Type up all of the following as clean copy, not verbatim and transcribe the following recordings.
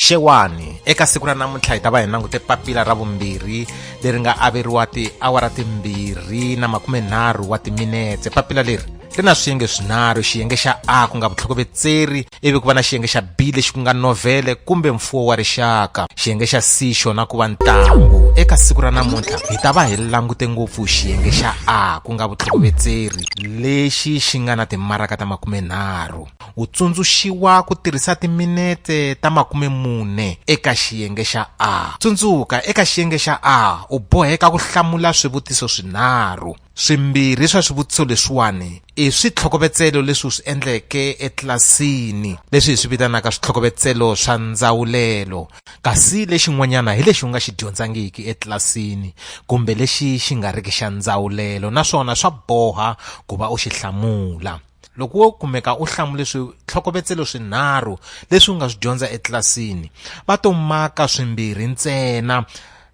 Xewani, eka siku ra namuntlha hi ta va hi langute papila ra vumbirhi leri nga averiwa tiawara timbirhi na makumenharhu wa timinetse. Papila leri ri na swiyenge swinharhu, xiyenge xa A ku nga vutlhokovetseri, ivi ku va na xiyenge xa B lexi ku nga novhele kumbe mfuwo wa rixaka, xiyenge xa C xona ku va ntambu. Eka siku ra namuntlha hi ta va hi langute ngopfu xiyenge xa A ku nga vutlhokovetseri lexi xi nga na timaraka ta makumenharhu. U tsundzuxiwa ku tirhisa timinete ta 40 eka xiyenge xa A. Tsundzuka, eka xiyenge xa A u boheka ku hlamula swivutiso swinharhu. Swimbirhi swa swivutiso leswiwani i switlhokovetselo leswi u swi endleke etlilasini, leswi hi swi vitanaka switlhokovetselo swa ndzawulelo, kasi lexin'wanyana hi lexi u nga xi dyondzangiki etlilasini kumbe lexi xi nga riki xa ndzawulelo naswona swa boha ku va u xi hlamula. Loko wo kumeka u hlamule switlhokovetselo swinharhu leswi u nga swi dyondza etlilasini, va to maka swimbirhi ntsena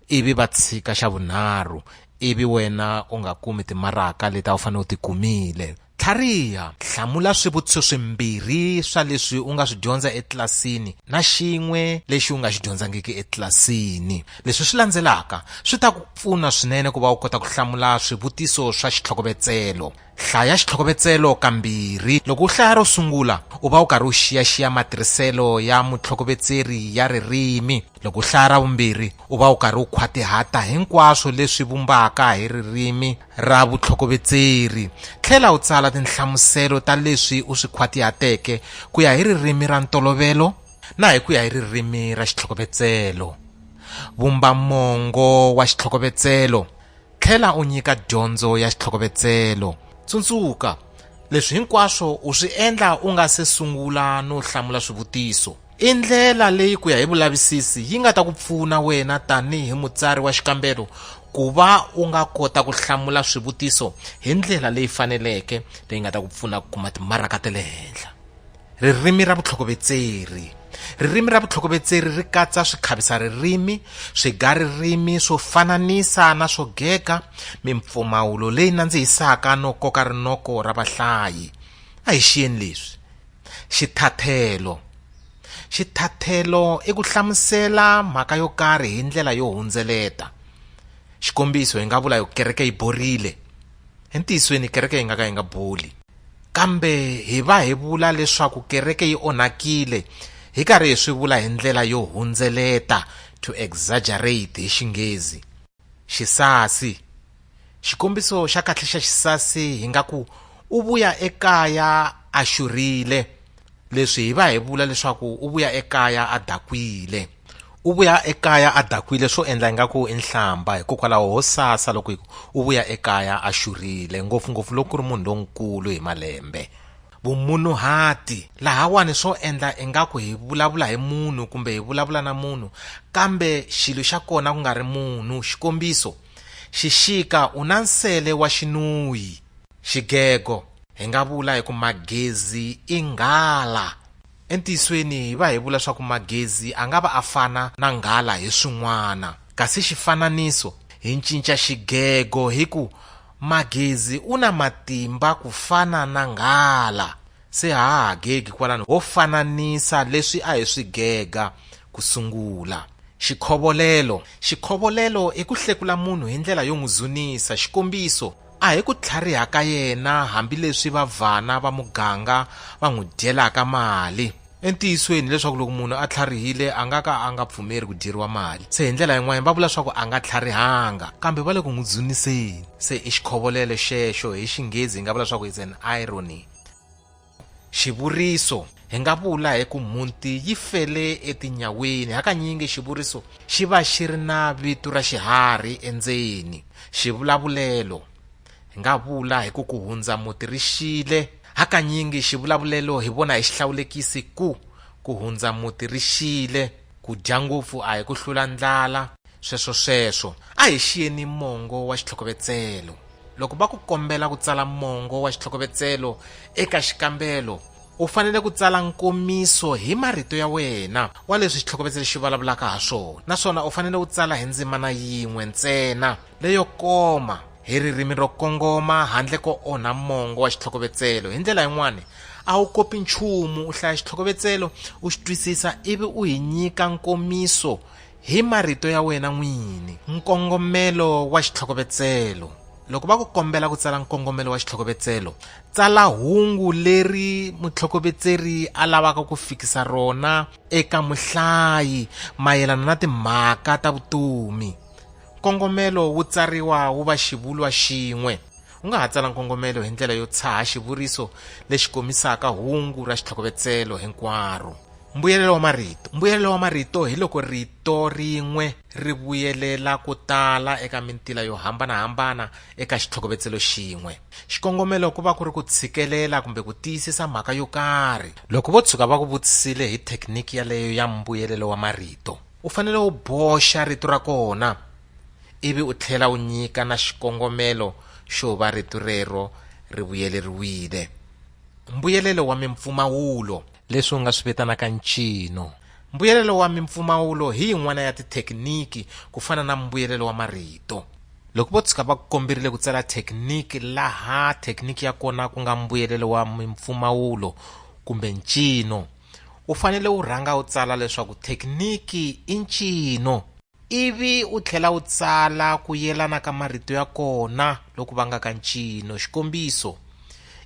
ivi va tshika xa vunharhu, ivi wena u nga kumi timaraka leti a wu fanele u ti kumile. Tlhariha! Hlamula swivutiso swimbirhi swa leswi u nga swi dyondza etlilasini na xin'we lexi u nga xi dyondzangiki etlilasini. Leswi swi landzelaka swi ta ku pfuna swinene ku va u kota ku hlamula swivutiso swa xitlhokovetselo. Hlaya xitlhokovetselo kambirhi. Loko u hlaya ro sungula, u va u karhi u xiyaxiya matirhiselo ya mutlhokovetseri ya ririmi. Loko u hlaya ra vumbirhi, u va u karhi u khwatihata hinkwaswo leswi vumbaka hi ririmi ra vutlhokovetseri. Tlhela u tsala tinhlamuselo ta leswi u swi khwatihateke ku ya hi ririmi ra ntolovelo na hi ku ya hi ririmi ra xitlhokovetselo. Vumba mongo wa xitlhokovetselo. Tlhela u nyika dyondzo ya xitlhokovetselo. Tsundzuka, leswi hinkwaswo u swi endla u nga se sungula no hlamula swivutiso. I ndlela leyi ku ya hi vulavisisi yi nga ta ku pfuna wena tanihi mutsari wa xikambelo ku va u nga kota ku hlamula swivutiso hi ndlela leyi faneleke leyi nga ta ku pfuna ku kuma timaraka ta le henhla. Ririmi ra vutlhokovetseri. Ririmi ra vutlhokovetseri ri katsa swikhavisa-ririmi, swiga-ririmi swo fananisa na swo gega, mimpfumawulo leyi nandzihisaka no koka rinoko ra vahlayi. A hi xiyeni leswi. Xithathelo. Xithathelo i ku hlamusela mhaka yo karhi hi ndlela yo hundzeleta. Xikombiso, hi nga vula hi ku kereke yi borile. Entiyisweni kereke yi nga ka yi nga boli. Kambe hi va hi vula leswaku kereke yi onhakile hi karhi hi swi vula hi ndlela yo hundzeleta, to exaggerate hi Xinghezi. Xisasi. Xikombiso xa kahle xa xisasi hi nga ku, U vuya ekaya a xurhile. Leswi hi va hi vula leswaku u vuya ekaya a dakwile. U vuya ekaya a dakwile swo endla ingaku i nhlamba hikokwalaho ho sasa loko hi ku u vuya ekaya a xurhile ngopfungopfu loko ku ri munhu lonkulu hi malembe. Vumunhuhati, Lahawani swo endla ingaku hi vulavula hi munhu kumbe hi vulavula na munhu kambe xilo xa kona ku nga ri munhu. Xikombiso, Xixika u na nsele wa xinuyi. Xigego, Hi nga vula hi ku Magezi i nghala. Entiyisweni hi va hi vula swa ku Magezi a nga va a fana na nghala hi swin'wana. Kasi xifananiso, hi cinca xigego hi ku Magezi u na matimba ku fana na nghala. Se ha ha gegi kwalano ho fananisa leswi a hi swi gega ku sungula. Xikhovolelo, Xikhovolelo i ku hlekula munhu hi ndlela yo n'wi dzunisa. Xikombiso, A hi ku tlhariha ka yena hambileswi vavhana va muganga va n'wi dyelaka mali. Entiyisweni hileswaku loko munhu a tlharihile a nga ka a nga pfumeri ku dyeriwa mali. Se hi ndlela yin'wana va vula leswaku a nga tlharihanga kambe va le ku n'wi dzuniseni. Se i xikhovolelo xexo, hi Xinghezi hi nga vula leswaku it's an irony. Xivuriso, Hi nga vula hi ku mhunti yi fele etinyaweni. Hakanyingi xivuriso xi va xi ri na vito ra xiharhi endzeni. Xivulavulelo, Hi nga vula hi ku ku hundza muti ri xile. Hakanyingi xivulavulelo hi vona hi xihlawulekisi ku, ku hundza muti ri xile. Ku dya ngopfu a hi ku hlula ndlala. Sweswo sweswo. A hi xiyeni mongo wa xitlhokovetselo. Loko va ku kombela ku tsala mongo wa xitlhokovetselo eka xikambelo, u fanele ku tsala nkomiso hi marito ya wena wa leswi xitlhokovetselo xi vulavulaka ha swona naswona u fanele u tsala hi ndzimana yin'we ntsena leyo koma hi ririmi ro kongoma handle ko onha mongo wa xitlhokovetselo. Hi ndlela yin'wana, A wu kopi nchumu, u hlaya xitlhokovetselo u xi twisisa ivi u hi nyika nkomiso hi marito ya wena n'wini. Nkongomelo wa xitlhokovetselo. Loko va ku kombela ku tsala nkongomelo wa xitlhokovetselo, tsala hungu leri mutlhokovetseri a lavaka ku fikisa rona eka muhlayi mayelana na timhaka ta vutomi. Nkongomelo wu tsariwa wu va xivulwa xin'we. U nga ha tsala nkongomelo hi ndlela yo tshaha xivuriso lexi komisaka hungu ra xitlhokovetselo hinkwaro. Mbuyelelo wa marito. Mbuyelelo wa marito hi loko rito rin'we ri vuyelela ko tala eka mintila yo hambana-hambana eka xitlhokovetselo xin'we. Xikongomelo ku va ku ri ku tshikelela kumbe ku tiyisisa mhaka yo karhi. Loko vo tshuka va ku vutisile hi thekiniki yaleyo ya mbuyelelo wa marito, u fanele u boxa rito ra kona ivi u tlhela u nyika na xikongomelo xo va rito rero ri vuyeleriwile. Mbuyelelo wa mimpfumawulo. Leswi u nga swi vitanaka ncino. Mbuyelelo wa mimpfumawulo hi yin'wana ya tithekiniki ku fana na mbuyelelo wa marito. Loko vo tshuka va ku komberile ku tsala thekiniki laha thekiniki ya kona ku nga mbuyelelo wa mimpfumawulo kumbe ncino, u fanele u rhanga u tsala leswaku thekiniki i ncino, ivi u tlhela u tsala ku yelana ka marito ya kona loku vangaka ncino. Xikombiso,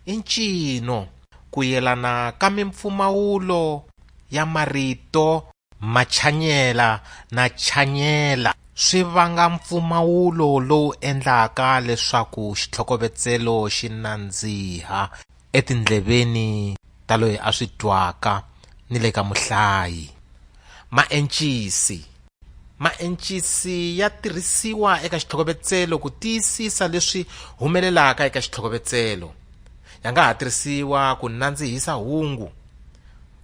i ncino ku yelana ka mimpfumawulo ya marito machanyela na chanyela swi vanga mpfumawulo lowu endlaka leswaku xitlhokovetselo xi nandziha etindleveni ta loyi a swi twaka ni le ka muhlayi. Maencisi. Maencisi ya tirhisiwa eka xitlhokovetselo ku tiyisisa leswi humelelaka eka xitlhokovetselo. Ya nga ha tirhisiwa ku nandzihisa hungu,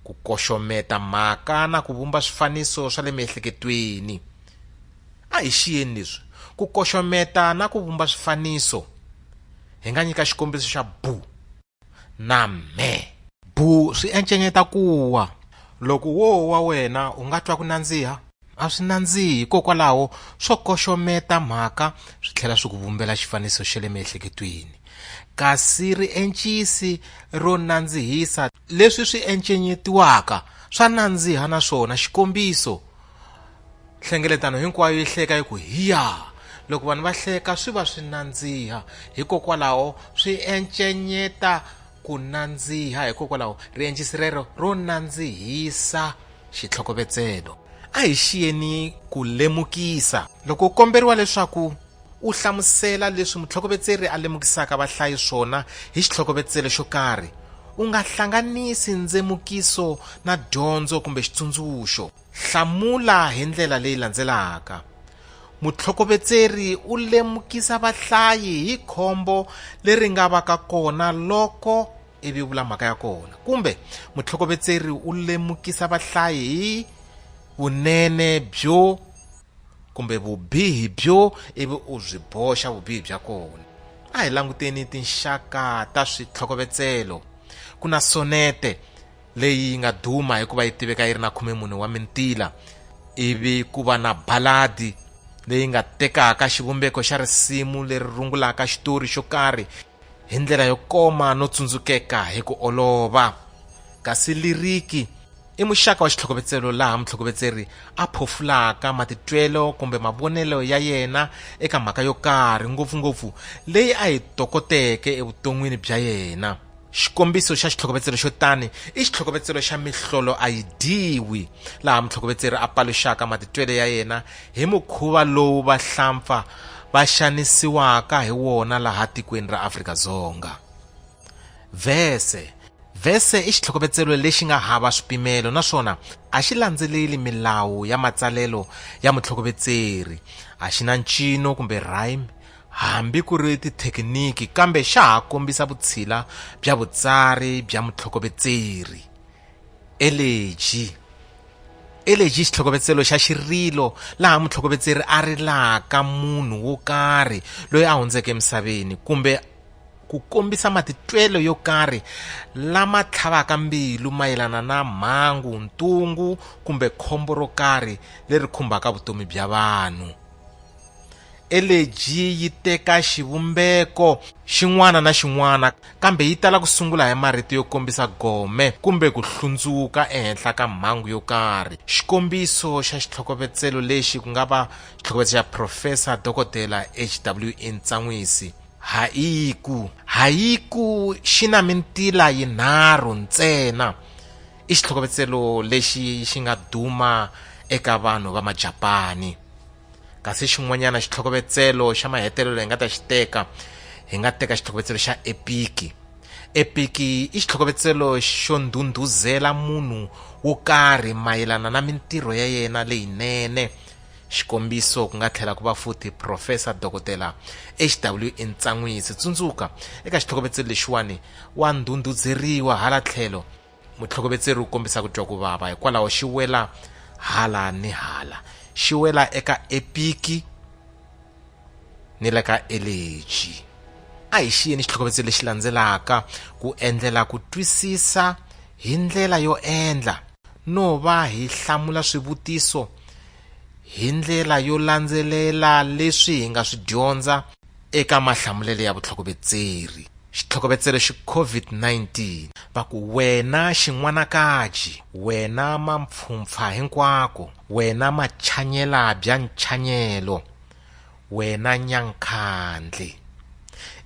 ku koxometa mhaka na ku vumba swifaniso swa le miehleketweni. A hi xiyeni leswi ku koxometa na ku vumba swifaniso. Hi nga nyika xikombiso xa bu na me. Bu swi encenyeta ku wa. Loko wo wa wena u nga twa ku nandziha? A swi nandzihi hikokwalaho swo koxometa mhaka swi tlhela swi ku vumbela xifaniso xa le miehleketweni. Kasi riencisi ro nandzihisa leswi swi encenyetiwaka swa nandziha naswona. Xikombiso, Nhlengeletano hinkwayo yi hleka yi ku hiya! Loko vanhu va hleka swi va swi nandziha, hikokwalaho swi encenyeta ku nandziha. Hikokwalaho riencisi rero ro nandzihisa xitlhokovetselo. A hi xiyeni ku lemukisa. Loko u komberiwa leswaku u hlamusela leswi mutlhokovetseri a lemukisaka vahlayi swona hi xitlhokovetselo xo karhi, u nga hlanganisi ndzemukiso na dyondzo kumbe xitsundzuxo. Hlamula hi ndlela leyi landzelaka. Mutlhokovetseri u lemukisa vahlayi hi khombo leri nga vaka kona loko ivi vula mhaka ya kona. Kumbe mutlhokovetseri u lemukisa vahlayi hi vunene byo kumbe vubihi byo ivi u byi boxa vubihi bya kona. A hi languteni tinxaka ta switlhokovetselo. Ku na sonete leyi yi nga duma hikuva yi tiveka yi ri na 14 wa mintila, ivi ku va na baladi leyi nga tekaka xivumbeko xa risimu leri rungulaka xitori xo karhi hi ndlela yo koma no tsundzukeka hi ku olova. Kasi liriki i muxaka wa xitlhokovetselo laha mutlhokovetseri a phofulaka matitwelo kumbe mavonelo ya yena eka mhaka yo karhi, ngopfungopfu leyi a yi tokoteke evuton'wini bya yena. Xikombiso xa xitlhokovetselo xo tani i xitlhokovetselo xa Mihlolo a yi dyiwi, laha mutlhokovetseri a paluxaka matitwelo ya yena hi mukhuva lowu vahlampfa va xanisiwaka hi wona laha tikweni ra Afrika-Dzonga. Vhese Vhese i xitlhokovetselo lexi nga hava swipimelo naswona a xi landzeleli milawu ya matsalelo ya mutlhokovetseri. A xi na ncino kumbe rhyme, hambi ku ri tithekiniki kambe xa ha kombisa vutshila bya vutsari bya mutlhokovetseri. Eleji Eleji i xitlhokovetselo xa xirilo laha mutlhokovetseri a rilaka munhu wo karhi loyi a hundzeke emisaveni kumbe ku kombisa matitwelo yo karhi lama tlhavaka mbilu mayelana na mhangu, ntungu kumbe khombo ro karhi leri khumbaka vutomi bya vanhu. Eleji yi teka xivumbeko xin'wana na xin'wana kambe yi tala ku sungula hi marito yo kombisa gome kumbe ku hlundzuka ehenhla ka mhangu yo karhi. Xikombiso xa xitlhokovetselo lexi ku nga va xitlhokovetselo xa Profesa Dokodela HWE Ntsan'wisi, Haiku. Haiku xi na mintila yinharhu ntsena. I xitlhokovetselo lexi xi nga duma eka vanhu va Majapani. Kasi xin'wanyana xitlhokovetselo xa mahetelelo hi nga ta xi teka, hi nga teka xitlhokovetselo xa epiki. Epiki i xitlhokovetselo xo ndhundhuzela munhu wo karhi mayelana na mintirho ya yena leyinene. Xikombiso ku nga tlhela ku va futhi Profesa Dokodela HWE Ntsan'wisi. Tsundzuka, eka xitlhokovetselo lexiwani wa ndhundhuzeriwa hala tlhelo mutlhokovetseri u kombisa ku twa ku vava, hikwalaho xi wela hala ni hala. Xi wela eka epiki ni le ka eleji. A hi xiyeni xitlhokovetselo lexi landzelaka ku endlela ku twisisa hi ndlela yo endla no va hi hlamula swivutiso hi ndlela yo landzelela leswi hi nga swi dyondza eka mahlamulelo ya vutlhokovetseri. Xitlhokovetselo xi COVID-19 va ku wena xin'wanakaji, wena mampfhumpfha hinkwako, wena machanyela bya nchanyelo, wena nyankhandle.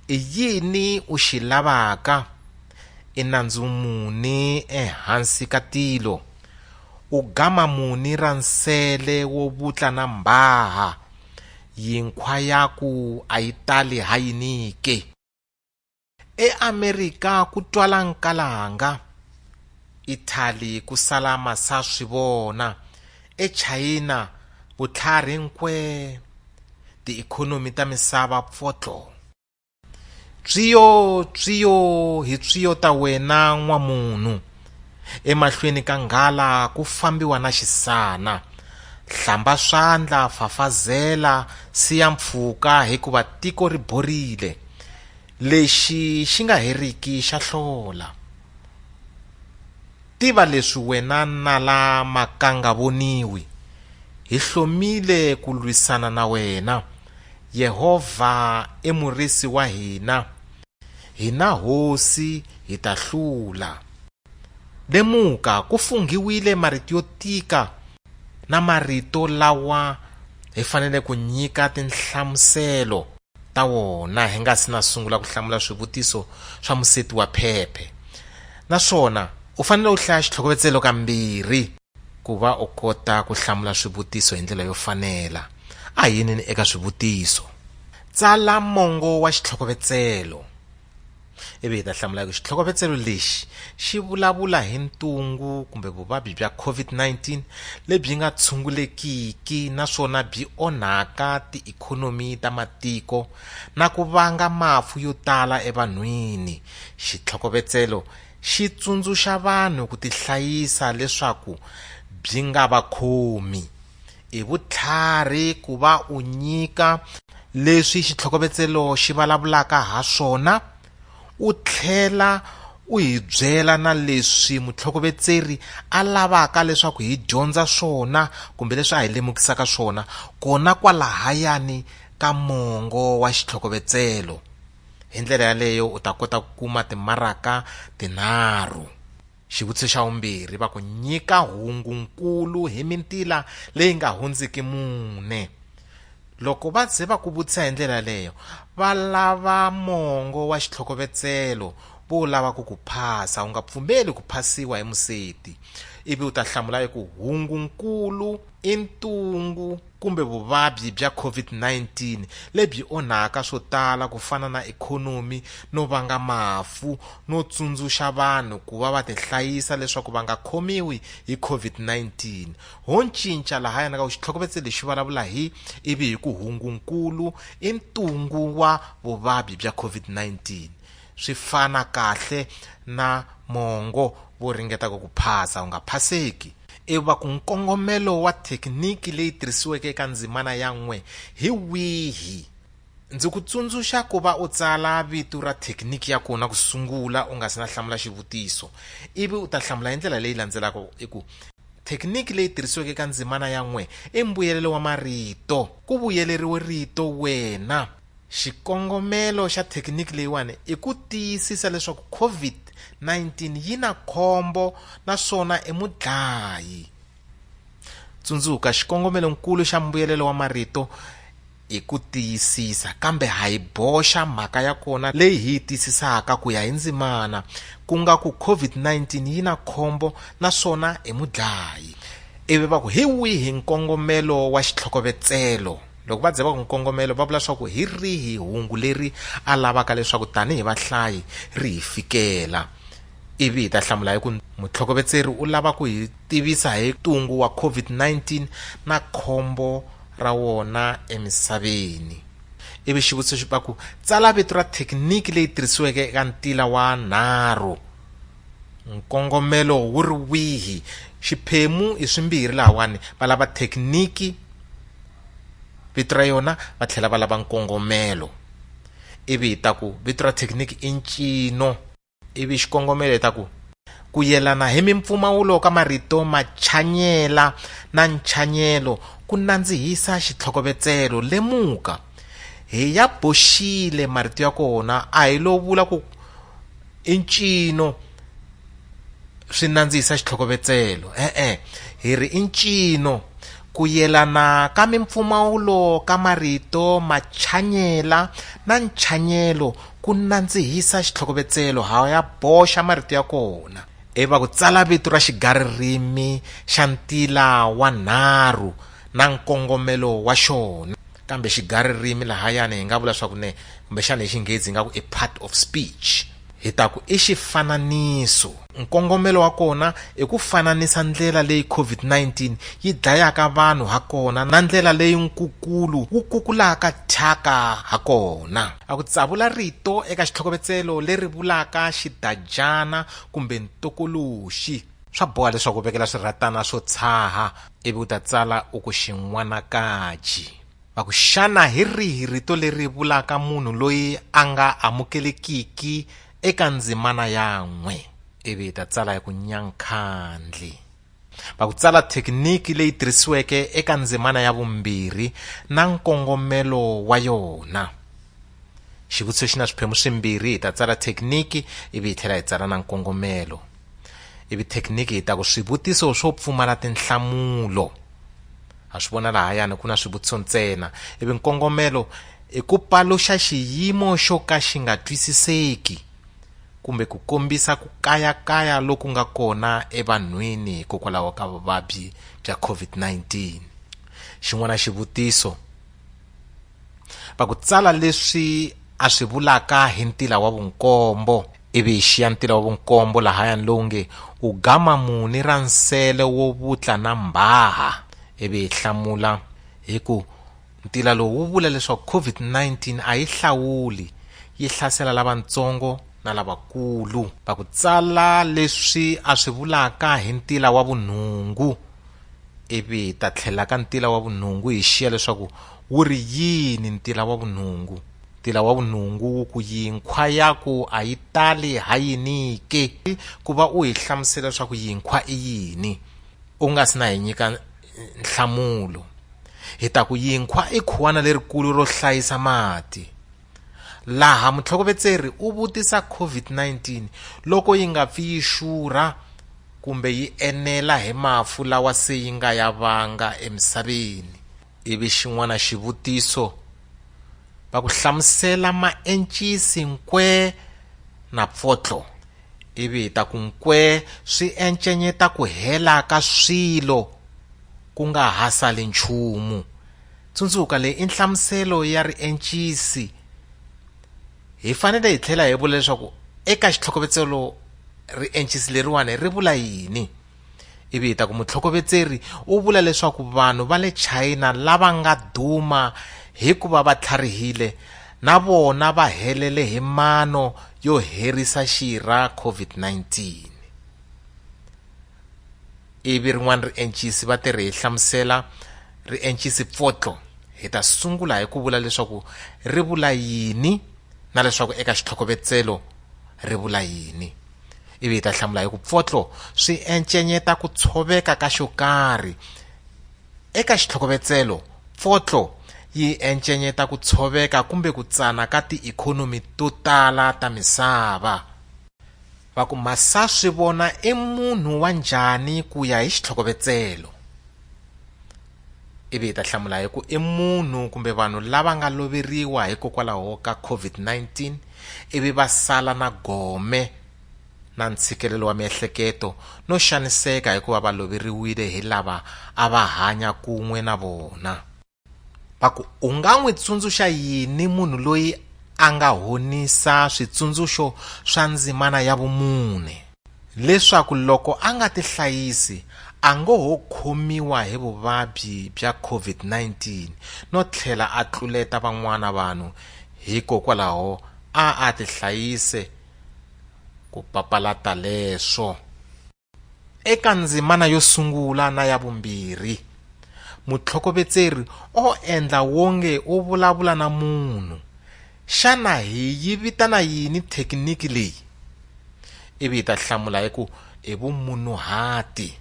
I yini u xi lavaka? I nandzu muni ehansi ka tilo? U gama muni ra nsele wo vutla na mbhaha? Yinkhwa yaku a yi tali ha yini ke? EAmerika ku twala nkalanga, Italy ku sala masaswivona, eChayina vutlhari nkwee, tiikhonomi ta misava pfotlo. Tswiyo, tswiyo, hi tswiyo ta wena n'wamunhu. Emahlweni ka nghala ku fambiwa na xisana. Hlamba swandla, fafazela, siya mpfhuka hikuva tiko ri borile. Lexi xi nga heriki xa hlola. Tiva leswi wena nala makangavoniwi, hi hlomile ku lwisana na wena. Yehovha i murisi wa hina, hina Hosi hi ta hlula. Lemuka, ku funghiwile marito yo tika na marito lawa hi fanele ku nyika tinhlamuselo ta wona hi nga si na sungula ku hlamula swivutiso swa museti wa phephe. Naswona u fanele u hlaya xitlhokovetselo kambirhi ku va u kota ku hlamula swivutiso hi ndlela yo fanela. A hi yeneni eka swivutiso. Tsala mongo wa xitlhokovetselo. Ivi hi ta hlamula ku xitlhokovetselo lexi xi vulavula hi ntungu kumbe vuvabyi bya COVID-19 lebyi nga tshungulekiki naswona byi onhaka tiikhonomi ta matiko na ku vanga mafu yo tala evanhwini. Xitlhokovetselo xi tsundzuxa vanhu ku tihlayisa leswaku byi nga va khomi. I vutlhari ku va u nyika leswi xitlhokovetselo xi vulavulaka ha swona, u tlhela u hi byela na leswi mutlhokovetseri a lavaka leswaku hi dyondza swona kumbe leswi a hi lemukisaka swona kona kwalahayani ka mongo wa xitlhokovetselo. Hi ndlela yaleyo u ta kota ku kuma timaraka tinharhu. Xivutiso xa vumbirhi va ku nyika hungunkulu hi mintila leyi nga hundziki mune. Loko va ze va ku vutisa hi ndlela yaleyo, va lava mongo wa xitlhokovetselo vo lava ku ku phasa. U nga pfumeli ku phasiwa hi museti. Ivi u ta hlamula i ku hungunkulu i ntungu kumbe vuvabyi bya COVID-19 lebyi onhaka swo tala ku fana na ikhonomi no vanga mafu no tsundzuxa vanhu ku va va tihlayisa leswaku va nga khomiwi hi COVID-19. Ho cinca lahayana ka ku xitlhokovetselo lexi vulavula hi ivi hi ku hungunkulu i ntungu wa vuvabyi bya COVID-19. Swi fana kahle na mongo vo ringetaka ku phasa u nga phaseki. Ivi va ku nkongomelo wa thekiniki leyi tirhisiweke eka ndzimana ya n'we hi wihi? Ndzi ku tsundzuxa ku va u tsala vito ra thekiniki ya kona ku sungula u nga si na hlamula xivutiso, ivi u ta hlamula hi ndlela leyi landzelaka i ku. Thekiniki leyi tirhisiweke eka ndzimana ya n'we i mbuyelelo wa marito. Ku vuyeleriwe rito wena. Xikongomelo xa thekiniki leyiwani i ku tiyisisa leswaku COVID-19 yi na khombo naswona i mudlayi. Tsundzuka, xikongomelonkulu xa mbuyelelo wa marito i ku tiyisisa, kambe ha yi boxa mhaka ya kona leyi hi yi tiyisisaka ku ya hi ndzimana, ku nga ku COVID-19 yi na khombo naswona i mudlayi. Ivi va ku hi wihi nkongomelo wa xitlhokovetselo? Loko va ze va ku nkongomelo va vula swa ku hi rihi hungu leri a lavaka leswaku tanihi vahlayi ri hi fikela. Ivi hi ta hlamula hi ku mutlhokovetseri u lava ku hi tivisa hi ntungu wa COVID-19 na khombo ra wona emisaveni. Ivi xivutiso xi va ku tsala vito ra thekiniki leyi tirhisiweke eka ntila wa nharhu. Nkongomelo wu ri wihi? Xiphemu i swimbirhi lahawani, va lava thekiniki vito ra yona va tlhela va lava nkongomelo. Ivi hi ta ku vito ra thekiniki i ncino. Ivi xikongomelo hi ta ku ku yelana hi mimpfumawulo ka marito machanyela na nchanyelo ku nandzihisa xitlhokovetselo. Lemuka, hi ya boxile marito ya kona a hi lo vula ku i ncino swi nandzihisa xitlhokovetselo e-e hi ri i ncino ku yelana ka mimpfumawulo ka marito machanyela na nchanyelo ku nandzihisa xitlhokovetselo ha ya boxa marito ya kona ivi ku tsala vito ra xigaririmi xa ntila wa nharhu na nkongomelo wa xona kambe xigaririmi lahayani hi nga vula swa ku ne kumbexana hi xinghezi hi nga ku i part of speech hi ta ku i xifananiso. Nkongomelo wa kona i ku fananisa ndlela leyi COVID-19 yi dlayaka vanhu ha kona na ndlela leyi nkukulu wu kukulaka thyaka ha kona. A ku tsavula rito eka xitlhokovetselo leri vulaka xidajana kumbe ntokoloxi. Swa boha leswaku u vekela swirhatana swo tshaha ivi u ta tsala u ku xin'wanakaji. Va ku, Xana hi rihi rito leri vulaka munhu loyi a nga amukelekiki eka ndzimana ya n'we? Ivi hi ta tsala hi ku nyankhandli. Va ku, Tsala thekiniki leyi tirhisiweke eka ndzimana ya vumbirhi na nkongomelo wa yona. Xivutiso xi na swiphemu swimbirhi, hi ta tsala thekiniki ivi hi tlhela hi tsala na nkongomelo. Ivi thekiniki hi ta ku swivutiso swo pfumala tinhlamulo. Ha swi vona lahayani ku na swivutiso ntsena. Ivi nkongomelo i ku paluxa xiyimo xo ka xi nga twisiseki kumbe ku kombisa ku kayakaya loku nga kona evanhwini hikokwalaho ka vuvabyi bya COVID-19. Xin'wana xivutiso va ku tsala leswi a swi vulaka hi ntila wa vunkombo ivi hi xiya ntila wa vunkombo lahayani lowu nge u gama muni ra nsele wo vutla na mbhaha ivi hi hlamula hi ku ntila lowu wu vula leswaku COVID-19 a yi hlawuli yi hlasela lavatsongo na lavakulu va ku tsala leswi a swi vulaka hi ntila wa vunhungu ivi hi ta tlhela ka ntila wa vunhungu hi xiya leswaku wu ri yini ntila wa vunhungu ntila wa vunhungu wu ku yinkhwa ya ku a yi tali ha yini ke ku va u hi hlamusela leswaku yinkhwa i yini u nga si na hi nyika nhlamulo hi ta ku yinkhwa i khuwana lerikulu ro hlayisa mati laha mutlhokovetseri u vutisa COVID-19 loko yi nga pfi yi xurha kumbe yi enela hi mafu lawa se yi nga ya vanga emisaveni. Ivi xin'wana xivutiso va ku hlamusela maencisi nkwee na pfotlo. Ivi hi ta ku nkwee swi encenyeta ku hela ka swilo ku nga ha sali nchumu. Tsundzuka, leyi i nhlamuselo ya riencisi. Hi fanele hi tlhela hi vula leswaku eka xitlhokovetselo riencisi leriwani ri vula yini. Ivi hi ta ku mutlhokovetseri u vula leswaku vanhu va le China lava nga duma hi ku va va tlharihile na vona va helele hi mano yo herisa xirha COVID-19. Ivi rin'wana riencisi va te ri hi hlamusela riencisi pfotlo. Hi ta sungula hi ku vula leswaku ri vula yini na leswaku eka xitlhokovetselo ri vula yini. Ivi hi ta hlamula hi ku pfotlo swi encenyeta ku tshoveka ka xo karhi. Eka xitlhokovetselo, pfotlo yi encenyeta ku tshoveka kumbe ku tsana ka tiikhonomi to tala ta misava. Va ku Masaswivona i munhu wa njhani ku ya hi xitlhokovetselo? Ivi hi ta hlamula hi ku i munhu kumbe vanhu lava nga loveriwa hikokwalaho ka COVID-19 ivi va sala na gome na ntshikelelo wa miehleketo no xaniseka hikuva va loveriwile hi lava a va hanya kun'we na vona. Va ku u nga n'wi tsundzuxa yini munhu loyi a nga honisa switsundzuxo swa ndzimana ya vumune leswaku loko a nga tihlayisi a ngo ho khomiwa hi vuvabyi bya COVID-19 no tlhela a tluleta van'wana vanhu hikokwalaho a a tihlayise ku papalata leswo. Eka ndzimana yo sungula na ya vumbirhi, mutlhokovetseri o endla wonge u vulavula na munhu. Xana hi yi vitana yini thekiniki leyi? Ivi hi ta hlamula hi ku i vumunhuhati.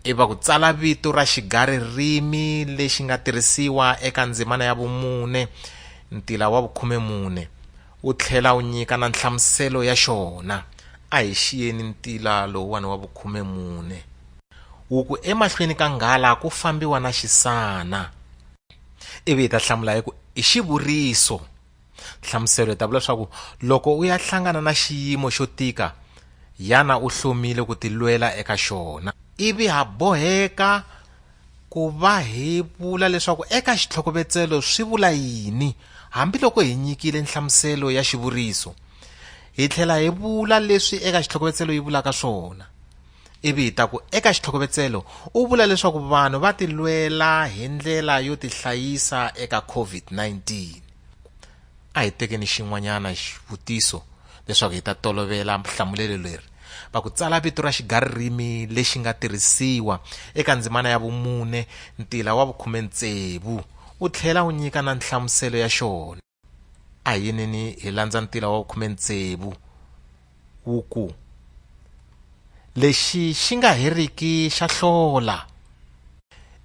I va ku tsala vito ra xigaririmi lexi nga tirhisiwa eka ndzimana ya vumune, ntila wa vukhumemune. Wu tlhela wu nyika na nhlamuselo ya xona. A hi xiyeni ntila lowuwani wa vukhumemune. Wu ku emahlweni ka nghala ku fambiwa na xisana. Ivi hi ta hlamula hi ku i xivuriso. Nhlamuselo hi ta vula leswaku loko u ya hlangana na xiyimo xo tika, yana u hlomile ku tilwela eka xona. Ivi ha boheka ku va hi vula leswaku eka xitlhokovetselo swi vula yini hambiloko hi nyikile nhlamuselo ya xivuriso. Hi tlhela hi vula leswi eka xitlhokovetselo yi vulaka swona. Ivi hi ta ku eka xitlhokovetselo u vula leswaku vanhu va tilwela hi ndlela yo tihlayisa eka COVID-19. A hi tekeni xin'wanyana xivutiso leswaku hi ta tolovela hlamulelo leri. Va ku tsala vito ra xigaririmi lexi nga tirhisiwa eka ndzimana ya vumune ntila wa vukhume-tsevu u tlhela u nyika na nhlamuselo ya xona. A hi yeneni hi landza ntila wa vukhume-tsevu wu ku, Lexi xi nga heriki xa hlola.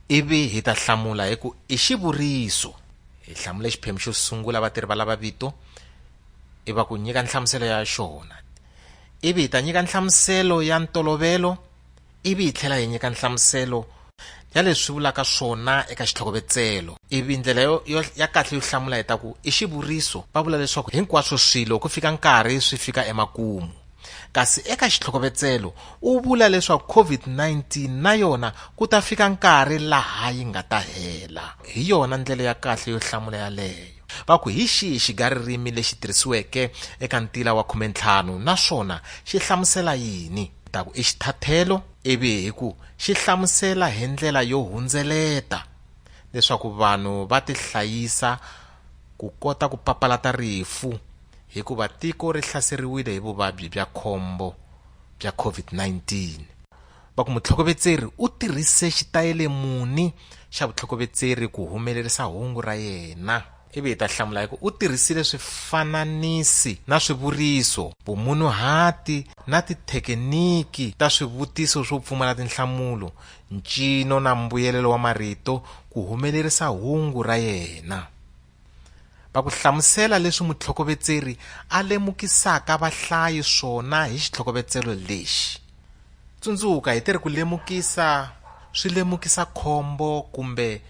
Ivi hi ta hlamula hi ku i xivuriso. Hi hlamule xiphemu xo sungula vatirhi va lava vito i va ku nyika nhlamuselo ya xona. Ivi hi ta nyika nhlamuselo ya ntolovelo ivi hi tlhela hi nyika nhlamuselo ya leswi vulaka swona eka xitlhokovetselo. Ivi ndlela yo, yo, ya kahle yo hlamula hi ta ku i xivuriso. Va vula leswaku hinkwaswo swilo ku fika nkarhi swi fika emakumu. Kasi eka xitlhokovetselo u vula leswaku COVID-19 na yona ku ta fika nkarhi laha yi nga ta hela. Hi yona ndlela ya kahle yo hlamula yaleyo. Va ku hi xihi xigaririmi lexi tirhisiweke eka ntila wa khumentlhanu naswona xi hlamusela yini? Ta ku i xithathelo ivi hi ku xi hlamusela hi ndlela yo hundzeleta leswaku vanhu va tihlayisa ku kota ku papalata rifu hikuva tiko ri hlaseriwile hi vuvabyi bya khombo bya COVID-19. Va ku mutlhokovetseri u tirhise xitayele muni xa vutlhokovetseri ku humelerisa hungu ra yena? Ivi hi ta hlamula hi ku u tirhisile swifananisi na swivuriso, vumunhuhati na tithekiniki ta swivutiso swo pfumala tinhlamulo, ncino na mbuyelelo wa marito ku humelerisa hungu ra yena. Va ku hlamusela leswi mutlhokovetseri a lemukisaka vahlayi swona hi xitlhokovetselo lexi. Tsundzuka hi teri ku lemukisa swi lemukisa khombo kumbe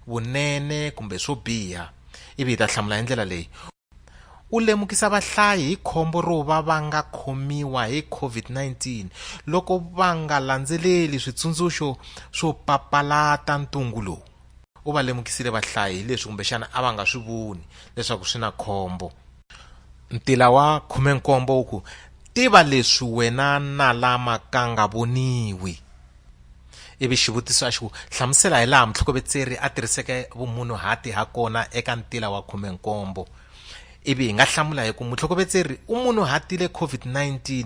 vunene kumbe swo biha. Ivi hi ta hlamula hi ndlela leyi. U lemukisa vahlayi hi khombo ro va va nga khomiwa hi COVID-19 loko va nga landzeleli switsundzuxo swo papalata ntungu lowu. U va lemukisile vahlayi hi leswi kumbexana a va nga swi voni leswaku swi na khombo. Ntila wa 17 wu ku, Tiva leswi wena nala ma ka nga voniwi. Ivi xivutiso a xi ku, Hlamusela hilaha mutlhokovetseri a tirhiseke vumunhuhati hakona eka ntila wa 17. Ivi hi nga hlamula hi ku, Mutlhokovetseri u munhuhatile COVID-19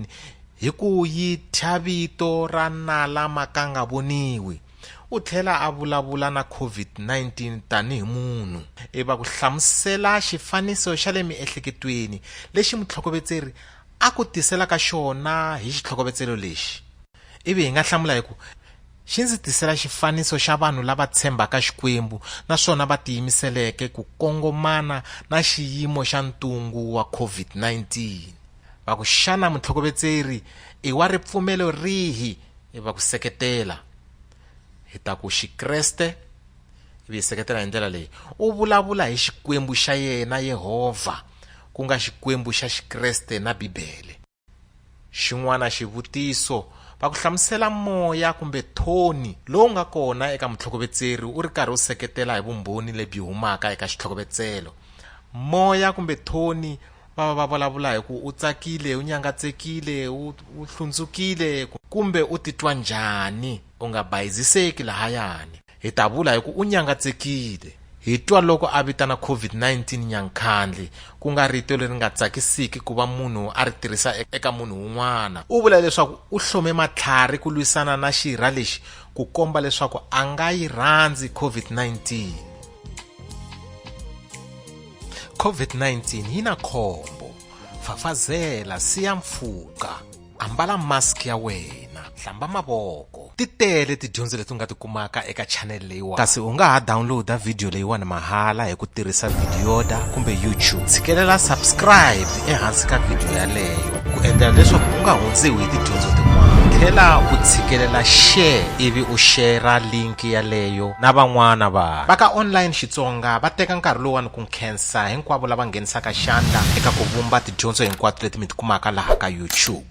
hi ku yi thya vito ra nala ma ka nga voniwi. U tlhela a vulavula na COVID-19 tanihi munhu. Ivi va ku hlamusela xifaniso xa le miehleketweni lexi mutlhokovetseri a ku tiselaka xona hi xitlhokovetselo lexi? Ivi hi nga hlamula hi ku, Xi ndzi tisela xifaniso xa vanhu lava tshembaka Xikwembu naswona va tiyimiseleke ku kongomana na xiyimo xa ntungu wa COVID-19. Va ku, Xana mutlhokovetseri i wa ripfumelo rihi? Ivi va ku seketela. Hi ta ku, Xikreste. Ivi hi seketela hi ndlela leyi, U vulavula hi Xikwembu xa yena, Yehovha, ku nga Xikwembu xa Xikreste na Bibele. Xin'wana xivutiso, va ku hlamusela moya kumbe thoni lowu nga kona eka mutlhokovetseri u ri karhi u seketela hi vumbhoni lebyi humaka eka xitlhokovetselo. Moya kumbe thoni va va va vulavula hi ku u tsakile, u nyangatsekile, u u hlundzukile kumbe u titwa njhani. U nga bayiziseki lahayani. Hi ta vula hi ku u nyangatsekile. Hi twa loko a vitana COVID-19 nyankhandli, ku nga rito leri nga tsakisiki ku va munhu a ri tirhisa eka munhu un'wana. U vula leswaku u hlome matlhari ku lwisana na xirha lexi ku komba leswaku a nga yi rhandzi COVID-19. COVID-19 yi na khombo. Fafazela, siya mpfhuka. Ambala mask ya wena, hlamba mavoko. Ti tele tidyondzo leti u nga ti kumaka eka channel leyiwani. Kasi u nga ha download-a video leyiwani mahala hi ku tirhisa Videoda kumbe YouTube. Tshikelela subscribe ehansi ka video yaleyo ku endlela leswaku u nga hundziwi hi tidyondzo tin'wana. Tlhela u tshikelela share ivi u share link yaleyo na van'wana vanhu. Va ka Online Xitsonga va teka nkarhi lowuwani ku nkhensa hinkwavo lava nghenisaka xandla eka ku vumba tidyondzo hinkwato leti mi ti kumaka laha ka YouTube.